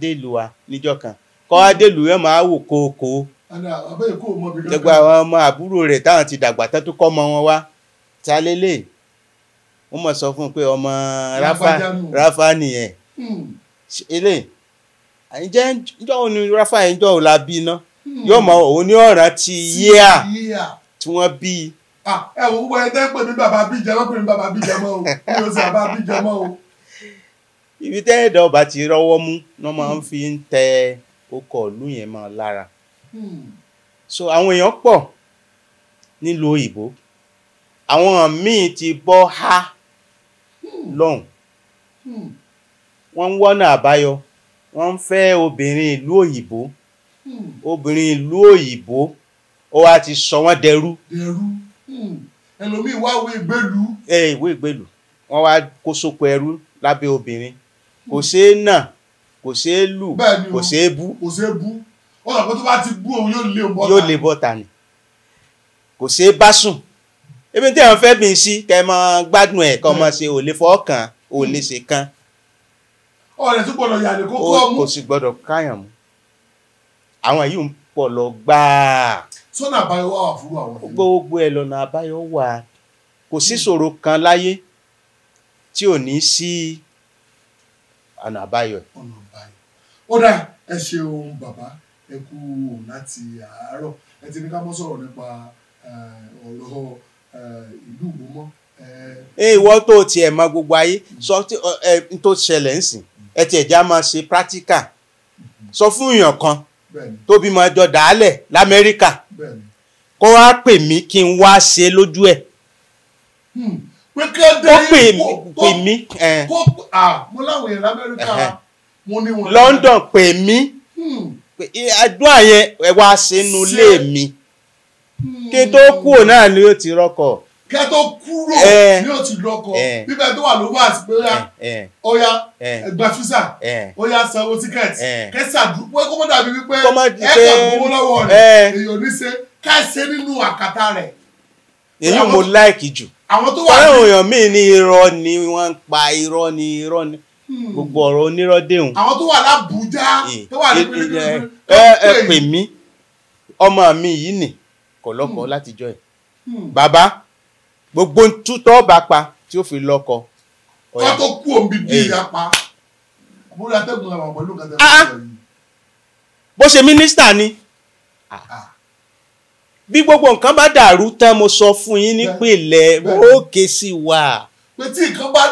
délùú wa níjọ́ kan. Kọ́ wá délùú yẹn máa wò kókó. Gbogbo àwọn ọmọ àbúrò rẹ̀ táwọn ti dàgbà tán tó kọ́ ọmọ wọn wá. Ta lélẹ̀? Wọ́n mọ̀ sọ fún un pé ọmọ Ráfà nìyẹn. Eléyìí ǹjẹ́ ǹjọ́ òun ni Ráfà yẹn, ǹjọ́ òun la bí iná? Yóò mọ òun ní ọ̀ràn ti yíà tí wọ́n bí. Ẹ wo gbogbo ẹni tẹ́ ń pè mí bàbá bíjẹ mọ́, pè mí bàbá bíjẹ mọ́ o, mi ò sì bàbá bíjẹ mọ́ o. Ibi tẹ́ ẹ̀dá ọba ti rọ́wọ́ mú ni wọ́n máa ń fi ń tẹ okọ̀ ìlú yẹn mọ́ lára. So àwọn èèyàn pọ̀ nílùú òyìnbó, àwọn míì ti bọ́ há lọ́hùn, wọ́n ń wọ́nà àbáyọ, wọ́n ń fẹ́ obìnrin ìlú òyìnbó. Obìnrin ìlú òyìnbó ó wá ti sọ wọ́n dẹrú. Dẹrú. Ẹlòmíì wá ìwé ìgbélú. Ìwé ìgbélú, wọ́n wá kó sóko ẹrú lábẹ́ obìnrin. Kò ṣeé nà, kò ṣeé lù, kò ṣeé bú. Kò ṣeé bú. Ó sọ pé tó bá ti bú òun yóò lé bọ́ta. Yóò lé bọ́ta ni. Kò ṣeé bá sùn. Ebi tí àwọn fẹ́ bí sí kẹ́ ẹ máa gbádùn ẹ̀, kọ́ máa ṣe ò lè fọwọ́ kàn, ò lè ṣe kan. Ọ̀rẹ́ tó gbọ́dọ̀ yàlè kó kọ́ mú. Kò sì gbọ́dọ̀ káyàn mú. Àwọn yìí ń pọ̀ lọ gbáà. Sọ́nà àbáyọ wà fún àwọn yìí. Gbogbo ẹ̀ lọ́nà àbáyọ wà. Kò sí ìṣòro kan láyé tí ò ní sí ọ̀nà àbáyọ. Ọ̀nà àbáyọ. Ó dà, ẹ ṣeun bàbá, ẹ kú òun láti àárọ̀. Ẹ ti ní ká mọ́ sọ̀rọ̀ nípa ọ̀rọ̀ ìlú Ìwó mọ́. Ìwọ tó tiẹ̀ mọ gbogbo ayé sọ tó ṣẹlẹ̀ ń sìn, ẹ tiẹ̀ já máa ṣe practical. Sọ fún èèyàn kan tó bímọ ẹjọ́ dàálẹ̀ l'Amẹ́ríkà, kó wá pè mí kí n wá ṣe lójú ẹ̀. Pé kí ẹ dé pè mí. Mo láwọn èèyàn l'Amẹ́ríkà, mo ní wọn. London pè mí. Àdúrà yẹn ẹ wá ṣe nu ilé mi. Kí n tó kúrò náà ni ó ti rọ́kọ̀. Kí ẹ tó kúrò ni ó ti lọ́kọ̀. Bíbẹ̀ tó wà ló wà sí pé ó yá ẹ gba físà, ó yá sanwó tíkẹ́ẹ̀tì. Kẹ́sà dúpẹ́ kó mọ́ dàbí wípé ẹ kàn gbowó lọ́wọ́ rẹ̀, èèyàn ò ní ṣe ká ṣe nínú àkàtà rẹ̀. Èyí mo láìkì jù. Àwọn tó wà ní èèyàn míì ní irọ́ ni wọ́n ń pa, irọ́ ni irọ́ ni gbogbo ọ̀rọ̀ onírọ́ déhùn. Àwọn tó wà l'Ábùjá tó wà ní pínpín. Ẹ pè mí, ọmọ mi yìí nì kò lọ́kọ látijọ́ ẹ̀. Bàbá gbogbo tútọ́ bá pa tí ó fi lọ́kọ. Kó tó kú òun bíbí ìyá pa. Àbúrò atẹ́gùn àwọn pẹ̀lú nǹkan tẹ́lẹ̀ sọ yìí. Bó ṣe mínísítà ni. Bí gbogbo nǹkan bá dàrú tán, mo sọ fún yín nípìnlẹ̀ òkè sí wa. Pé tí nǹkan bá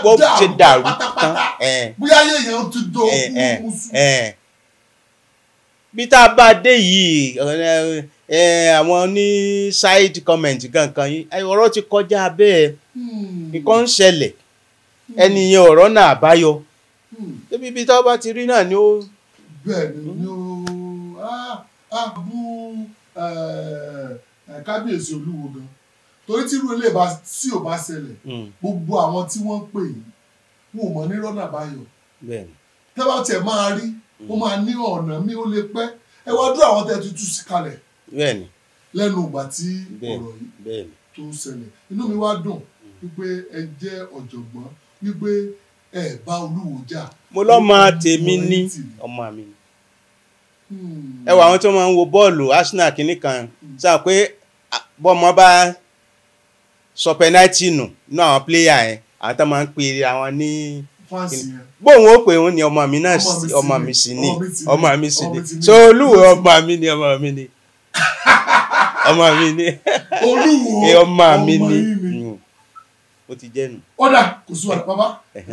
dàrú pátápátá, bóyá èèyàn ti do kúrúmuṣu. Bí tá a bá dé yìí, àwọn ní side comment kankan yìí, ọ̀rọ̀ ti kọjá bẹ́ẹ̀. Nǹkan ń ṣẹlẹ̀, ẹni yẹn ọ̀rọ̀ náà àbáyọ. Débi bí tá a bá ti rí náà ni ó. Bẹ́ẹ̀ ni ó á bú kábíyèsí Olúwo gan, torí tí irú ilé tí ò bá ṣẹlẹ̀, gbogbo àwọn tí wọ́n ń pè yìí wọn ò mọ̀ ní rọ́nà àbáyọ. Tẹ́ bá tiẹ̀ máa rí, wọ́n máa ní ọ̀nà mi ó lè pẹ́. Ẹ wá dúró àwọn tẹ́ tuntun sí kalẹ̀ lẹ́nu ìgbà tí ọ̀rọ̀ yìí tó ń ṣẹlẹ̀. Inú mi wá dùn wípé ẹ jẹ́ ọ̀jọ̀gbọ́n, wípé ẹ bá Olúwo jà. Mo lọ́mọ tèmi ní ọmọ mi. Ẹ wọ àwọn tó máa ń wo bọ́ọ̀lù Arsenal kìíní kan, sáà pé bọ́mọ bá sọ pẹ́náìtì nù nínú àwọn pléyà yẹn, àwọn tó máa ń pe àwọn ní bóun ó pè òun ni ọmọ mi náà, ọmọ mi sì ni, ọmọ mi sì ni. So Olúwo ọmọ mi ni, ọmọ mi ni. Ọmọ mi ni. Olúwo ọmọ mi ni. Ó ti jẹ́ nù. Ọ̀dà kò sí wàhálà bàbá,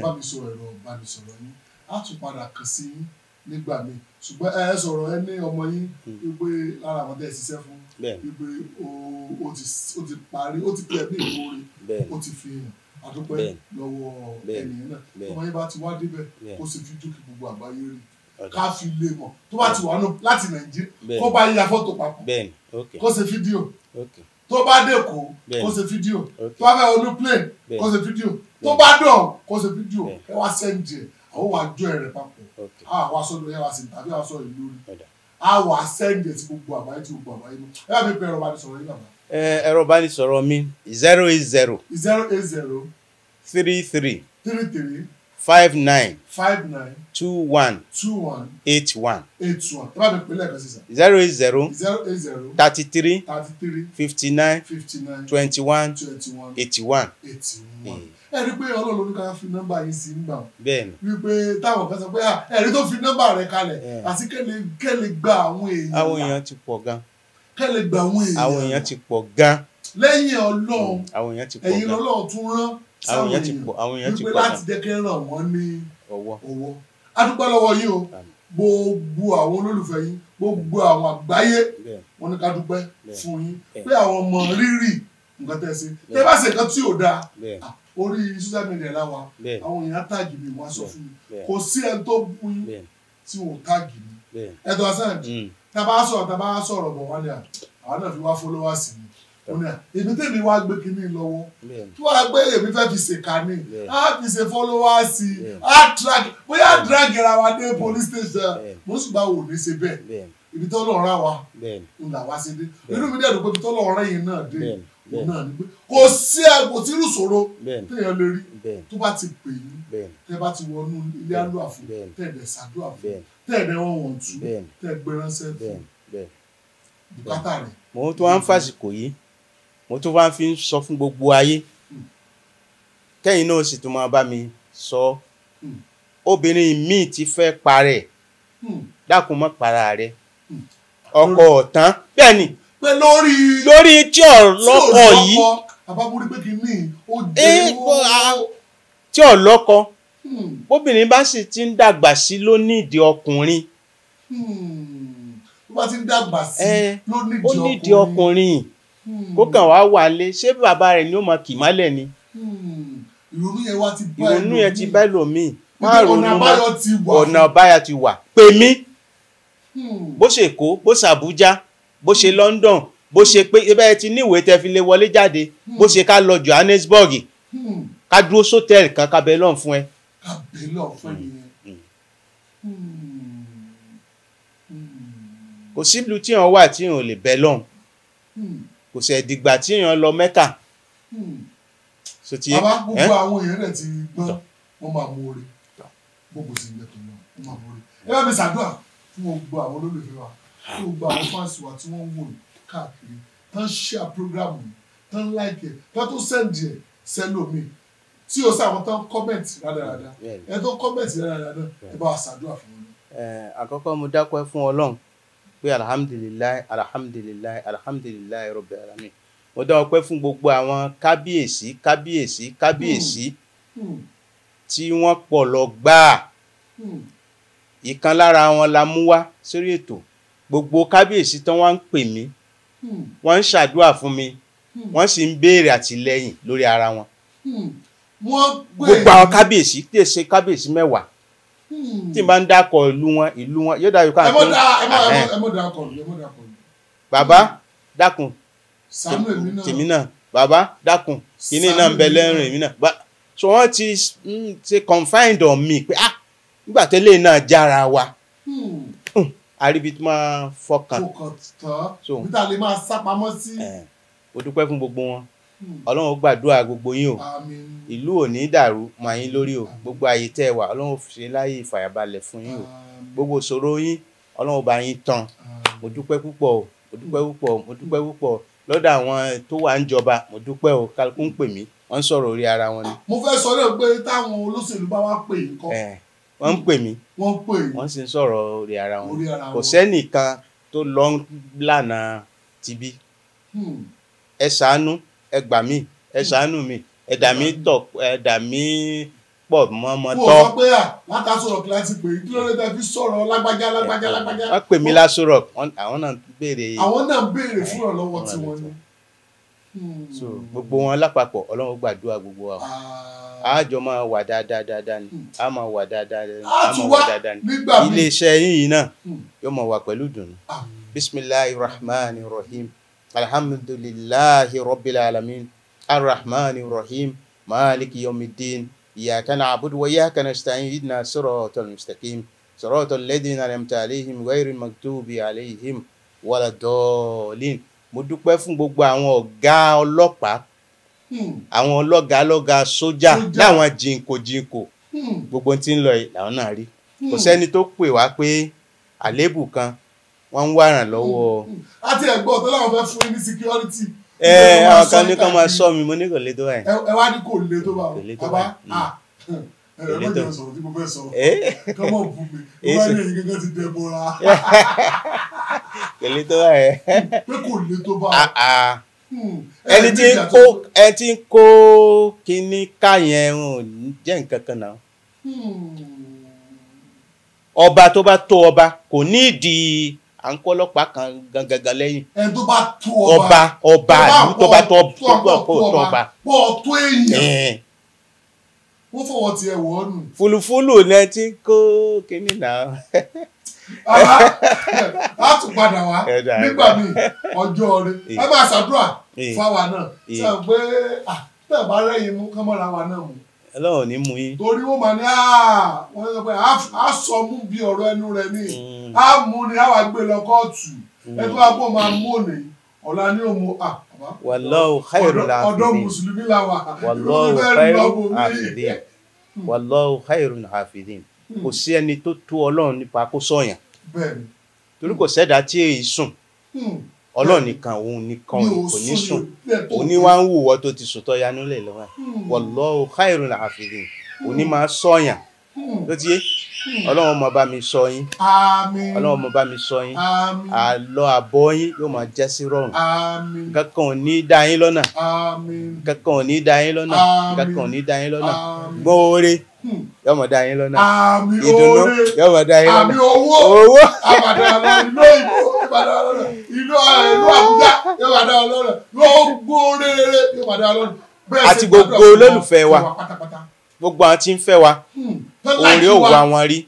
bá mi sọ ẹ̀rọ ìbánisọ̀rọ̀ yín, á tún padà kàn sí yín nígbà míì. Ṣùgbọ́n ẹ sọ̀rọ̀ ẹ ní ọmọ yín wípé lára àwọn tẹ́ ẹ ṣiṣẹ́ fún wípé ó ti parí, ó ti pẹ́ ní ìmúre, ó ti fi hàn. Àdúpẹ́ lọ́wọ́ ènìyàn náà. Ọmọ yín bá ti wá débẹ̀ kó ṣe fídíò kí gbogbo àgbáyé rí, ká fi lè mọ̀ tó bá ti wà nù láti Nàìjíríà, kó bá ya fọ́tò papọ̀, kó ṣe fídíò. Tó bá dẹ́kọ̀ kó ṣe fídíò, tó bá fẹ́ wọnú plane kó ṣe fídíò, tó bá dọ̀ kó ṣe fídíò, ẹ wá sẹ́ǹdì ẹ̀, àwọn wà jọ ẹ̀rẹ̀ papọ̀, àwọn aṣọ ẹ̀ wá sí tàbí aṣọ ìlú rí, àwọn sẹ́ǹdì ẹ̀ tí gbogbo àgbáyé tí gbogbo àgbáyé mú. Ẹ bá mi pe ẹ̀rọ ìbánisọ̀rọ̀ yín bàbá. Ẹ̀rọ ìbánisọ̀rọ̀ mi 080 080 33 33 59 59 21 21 81 81. Ẹ bá mi pè lẹ́ẹ̀kan sí sà. 080 080 33 33 59 59 21 21 81. 81. Ẹ rí i pé Ọlọ́run ló ní ká fi nọ́mbà yín sí ń gbà wọ́n. Bẹ́ẹ̀ni. Wípé táwọn kan sọ pé ẹ̀rí tó fi nọ́mbà rẹ̀ kalẹ̀ àti kẹ́lẹ̀ gba àwọn èèyàn. Àwọn èèyàn ti pọ̀ gan. Kẹ́lẹ̀ gba àwọn èèyàn. Àwọn èèyàn ti pọ̀ gan. Lẹ́yìn Ọlọ́run àwọn èèyàn ti pọ̀ gan. Ẹ̀yin Ọlọ́run tún rán àwọn èèyàn ti pọ̀, àwọn èèyàn ti pọ̀ wípé láti jẹ́ kí ràn wọ́n ní ọwọ́. A dúpẹ́ lọ́wọ́ yín o, gbogbo àwọn olólùfẹ́ yín, gbogbo àwọn àgbáyé wọ́n ní ká dúpẹ́ fún yín pé àwọn ọmọ rírì nǹkan tẹ́ ṣe. Tẹ́ bá ṣe nǹkan tí ò dáa orí social media láwa, àwọn èèyàn táàgì mi, wọ́n sọ fún mi, kò sí ẹni tó bú yín tí wọn ò táàgì mi. Ẹ̀tọ́ asán tá a bá sọ̀rọ̀ bọ̀ wọ́n ní àwọn náà fi wá followers mi. Èmi tèmi wá gbé kinní lọ́wọ́ tí wàá gbé èmi fẹ́ fi ṣèkà ní á fi ṣe followers á drag bóyá drag ra wa dé police station, mo sì bá wò ní ṣe bẹ́ẹ̀. Ibi tó lọ́ọ́ ra wa ń là wá sí dé. Inú mi dẹ̀ dùn pé ibi tó lọ́ọ́ rẹ̀ yìí náà dé òun náà ni pé kò sí kò sí irú ìṣòro téèyàn lè rí tó bá ti pè yín, tẹ́ bá ti wọnú ilé àdúrà fún, tẹ́ ẹ̀dẹ̀ ṣàdúrà fún, tẹ́ ẹ̀dẹ̀ wọ́n wọ̀n tú, tẹ́ ẹ gbé ránṣẹ́ fún bùkátà rẹ̀. Mo tún wá ń fàsìkò yìí, mo tún wá fi ń sọ fún gbogbo ayé, kẹ́yìn náà sì tún máa bá mi sọ. Obìnrin míì ti fẹ́ parẹ́, dákun mọ́ para rẹ̀, ọkọ ọ̀tán. Bẹ́ẹ̀ ni pé lórí tí ọlọ́kọ yìí àbábúrí pé kí ní ó jẹ́ tí ọlọ́kọ, obìnrin bá sì ti ń dàgbà sí ló nídìí ọkùnrin. Tó bá ti ń dàgbà sí ló nídìí ọkùnrin, kó kàn wá wà lé, ṣé bàbá rẹ̀ ni ó mọ kì mọ́lẹ̀ ni. Ìrònú yẹn wá ti bá ìrònú yẹn ti bá ẹlòmíì. Má ronú mọ́, ọ̀nà àbáyọ ti wà. Pè mí, bó ṣe Èkó, bó ṣe Àbújá, bó ṣe London, bó ṣe pé ẹ ti níwèé tẹ́ fi lè wọlé jáde, bó ṣe ká lọ Johannesburg, ká dúró sótẹ́ẹ̀lì kan ká bẹ lọ́n fún ẹ. Ká bẹ lọ́n fún ẹ nìyẹn. Kò síbi tí èèyàn wà tí èèyàn ò lè bẹ lọ́n. Kò sẹ̀ dìgbà tí èèyàn lọ Mẹ́kà. Bàbá gbogbo àwọn èèyàn rẹ̀ ti gbọ́n, wọ́n máa mú oore, gbogbo sì ń jẹ́ tó lọ, wọ́n máa mú oore. Ẹ bá mi ṣàdúrà fún gbogbo àwọn olólùfẹ́ wa, fún gbogbo àwọn fáǹsì wa tí wọ́n ń wò káàkiri, tán share program yìí, tán like ẹ̀, tán tó send ẹ̀ sẹ́lòmíì, tí o sá àwọn tán comment rádaràda, ẹ tó comment rádaràda, ẹ bá wa ṣàdúrà fún wọn. Àkọ́kọ́ mo dápẹ́ fún Ọlọ́run pé alhamdulilayi alhamdulilayi alhamdulilayi rabbil alamin. Mo dá ọpẹ́ fún gbogbo àwọn kábíyèsí kábíyèsí kábíyèsí tí wọ́n pọ̀ lọ gbáà. Ìkan lára wọn la mú wá sórí ètò. Gbogbo kábíyèsí tán wọ́n ń pè mí, wọ́n ń ṣàdúrà fún mi, wọ́n sì ń béèrè àtìlẹ́yìn lórí ara wọn. Gbogbo àwọn kábíyèsí tí èsè kábíyèsí 10 tí n bá ń dákọ̀ ìlú wọn yóò dájú káàkiri. Ẹ mọ̀ dákọ̀ ìlú. Bàbá dákun tèmi náà, bàbá dákun kíní náà ń bẹ lẹ́rìn èmi náà. So wọ́n ti ṣe confined on me pé ah nígbà tẹ́lẹ̀ náà jára wa, àríbi tí máa fọkàn tán, níta lè máa sá pamọ́ sí. Mo dúpẹ́ fún gbogbo wọn, Ọlọ́run ó gbàdúrà gbogbo yín o, ìlú ò ní dàrú mọ́ yín lórí o, gbogbo àyè tẹ́ ẹ wà Ọlọ́run ó ṣe láyè ìfàyàbalẹ̀ fún yín o, gbogbo ìṣòro yín Ọlọ́run ó bá yín tán. Mo dúpẹ́ púpọ̀ o, mo dúpẹ́ púpọ̀ o, mo dúpẹ́ púpọ̀ lọ́dọ̀ àwọn tó wà ń jọba, mo dúpẹ́ o, kálukú ń pè mí, wọ́n ń sọ̀rọ̀ orí ara wọn ni. Mo fẹ́ sọ lóò pé táwọn olóṣèlú bá wá pè yín kọ́. Wọ́n ń pè mí, wọ́n sì ń sọ̀rọ̀ orí ara wọn. Kò sẹ́nìkan tó lọ lànà tibí. Ẹ ṣàánú, ẹ gbà mí, ẹ ṣàánú mi, ẹ dà mí tọ̀, ẹ dà mí pọ̀ mọ́mọ́ tọ́. Wọ́n sọ pé à látàsọ rock láti pè é, kí ló dé tẹ́ fi sọ̀rọ̀ lágbájá lágbájá lágbájá. Wọ́n pè mí l'Aso Rock, àwọn náà béèrè. Àwọn náà béèrè fún ìrànlọ́wọ́ tiwọn ni. So gbogbo wọn lápapọ̀, Ọlọ́run gbàdúrà gbogbo wa. A jọ máa wà dáadáa dáadáa ni, a máa wà dáadáa ni, a máa wà dáadáa ni. Iléeṣẹ́ yín yìí náà yóò máa wà pẹ̀lú ìdùnnú. Bisimilahi rahman rahim, alhamdulillahi rabbil alamin, arrahman rahim, maliki yawmiddin, iyyaka na'budu wa iyyaka nasta'in, ihdina siratal mustaqim, siratal ladhina an'amta alayhim ghayril maghdubi alayhim waladdallin. Mo dúpẹ́ fún gbogbo àwọn ọ̀gá ọlọ́pàá, àwọn ọlọ́gàálọ́gàá sójà, láwọn jìnkòjìnkò, gbogbo tí ń lọ yìí làwọn náà rí. Kò sẹ́ni tó pè wá pé àléébù kan wọ́n ń wá ìrànlọ́wọ́. Àti ẹ̀gbọ́n tó láwọn fẹ́ fún yín ní security. Àwọn kan ní kán máa sọ mi, mo ní kò lè tó báyìí. Ẹ wá ní kò lè tó báyìí. Bàbá ẹ má jẹ́ sọ̀rọ̀ tí mo fẹ́ sọ, kọ́ mọ̀ bù mí, mo bá ní èyí gẹ́gẹ́ ti dẹ̀ bọ́ra. Kò lè tó báyìí. Pé kò lè tó báyìí. Ẹni tí ń kó kíní ká yẹn ò jẹ́ nǹkan kan náà. Ọba tó bá tó ọba kò ní ìdí à ń kó ọlọ́pàá kan gangan lẹ́yìn. Ẹni tó bá tó ọba, ọba ìlú tó bá tó ọba, pọ̀ tó èèyàn, wọ́n fọwọ́ tiẹ̀ wọ̀ ọ́ nù. Fùlùfùlù ni ẹ ti ń kó kíní náà. A tún padà wá nígbà míì, ọjọ́ rẹ ẹ máa ṣàdúrà fáwa náà, sọ pé tẹ̀ bá rẹ́yìn mú kán mọ́ra wa náà mú. Ọlọ́run ò ní mú yín. Torí wọ́n máa ní wọ́n sọ pé a sọ mú bí ọ̀rọ̀ ẹnu rẹ̀ ní a mú ni a wà gbé lọ kóòtù, ẹ tó wá pọ̀ máa mú òní ọ̀la ní òmu. Wallahu khairul hafidhin. Ọ̀dọ́ mùsùlùmí la wà. Wallahu khairul hafidhin. Wallahu khairul hafidhin. Kò sí ẹni tó tó Ọlọ́run nípa kó sọ̀yàn. Torí kò sẹ́dá tí èyí sùn. Ọlọ́run nìkan, òun nìkan kò ní sùn. Òun ní wá ń wùwọ́ tó ti sùn tó yanú lè lọ́wọ́. Wallahu khairul hafidhin. Òun ní máa sọ̀yàn. Ló ti yé? Ọlọ́run máa bá mi sọ yín. Ọlọ́run máa bá mi sọ yín. Àlọ́ àbọ̀ yín yóò máa jẹ́ sí rọrùn. Kankan ò ní dá yín lọ́nà. Kankan ò ní dá yín lọ́nà. Kankan ò ní dá yín lọ́nà. Gbóore yóò máa dá yín lọ́nà. Ìdùnnú yóò máa dá yín lọ́nà. Owó ìlú ìlú Àbújá yóò máa dá lọ́nà. Gbóore yóò máa dá lọ́nà. Àti gbogbo olólùfẹ́ wa, gbogbo àwọn tí ń fẹ́ wa, orí ò wá wọn rí.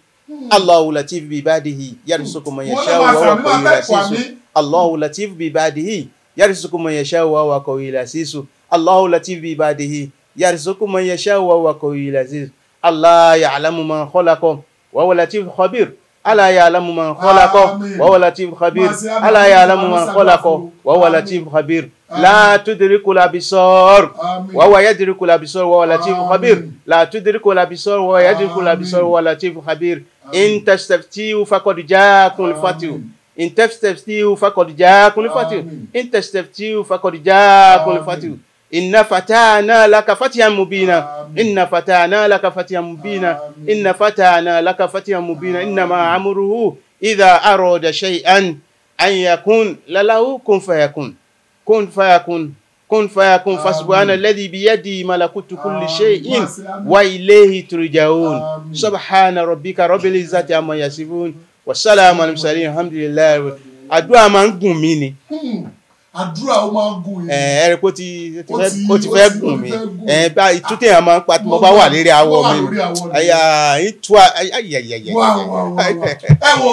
Allahu latif bi ibadihi yarzuqu man yasha'u wa huwa qawiyyul aziz. Allahu latif bi ibadihi yarzuqu man yasha'u wa huwa qawiyyul aziz. Allahu latif bi ibadihi yarzuqu man yasha'u wa huwa qawiyyul aziz. Allah ya'lamu man khalaqa wa huwa latiful khabir. Ala ya'lamu man khalaqa wa huwa latiful khabir. Ala ya'lamu man khalaqa wa huwa latiful khabir. La tudrikul absar wa huwa yudrikul absar wa huwa latiful khabir. La tudrikul absar wa huwa yudrikul absar wa huwa latiful khabir. In tastaftihu faqad ja'akumul fathu. In tastaftihu faqad ja'akumul fathu. In tastaftihu faqad ja'akumul fathu. Inna fatahna laka fathan mubina. Inna fatahna laka fathan mubina. Inna fatahna laka fathan mubina. Innama amruhu idha arada shay'an an yakun lahu kun fayakun. Kun fayakun. Kun fayakun. Fasubhana alladhi biyadihi malakutu kulli shay'in wa ilayhi turja'un. Subhana rabbika rabbil izzati amma yasifun. Wa salamun alal mursalin. Alhamdulillah. Àdúrà máa ń gùn mí ni. Àdúrà ó máa ń gùn yín. Ẹ rí pé ó ti fẹ́ gùn mí. Bá ìtútẹ̀ yẹn máa ń pa tí mo bá wà lérí awọ mi. Àyà ìtura ayẹyẹyẹ. Ẹ wo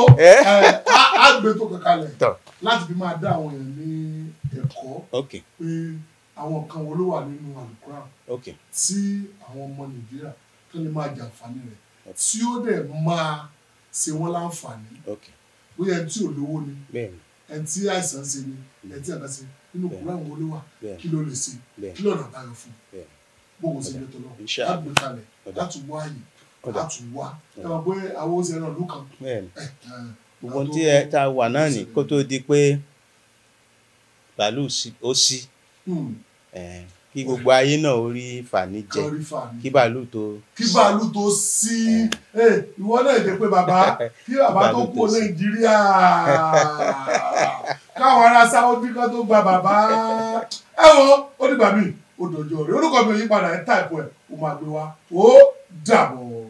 á gbé tó kankanlẹ̀ láti fi máa dá àwọn èèyàn ní ẹ̀kọ́ pé àwọn nǹkan wo ló wà nínú Al-Qur'an tí àwọn ọmọ Nàìjíríà tó lè máa jàǹfààní rẹ̀ tí ó dẹ̀ máa ṣe wọ́n láǹfààní. Bóyá ẹni tí ò lówó ni, ẹni tí àìsàn ṣe ni, ẹni tí àgbà ṣe nínú Kùránì wo ló wà, kí ló lè ṣe, kí lọ́nà àbáyọ fún bóun ṣe lè tọ́lọ́ láti gbé kalẹ̀ láti wá àyè láti wá ẹ mọ̀ pé àwọn oṣù ẹran ìlú kan. Gbogbo tí ẹ ta wà náà ní kó tó di pé bàálù ó sí kí gbogbo ayé náà ó rí fàní jẹ, kí bàálù tó kí bàálù tó sí. Ìwọ náà jẹ́ pé bàbá kí bàbá tó kú Nàìjíríà Káwọn ará Sáúdí kan tó gba bàbá. Ẹ wo, ó dìgbà míì, ó dọjọ́ rẹ̀. Orúkọ mi ò yí padà, ẹ táìpù ẹ̀, ó máa gbé wa. Ó dàbọ̀.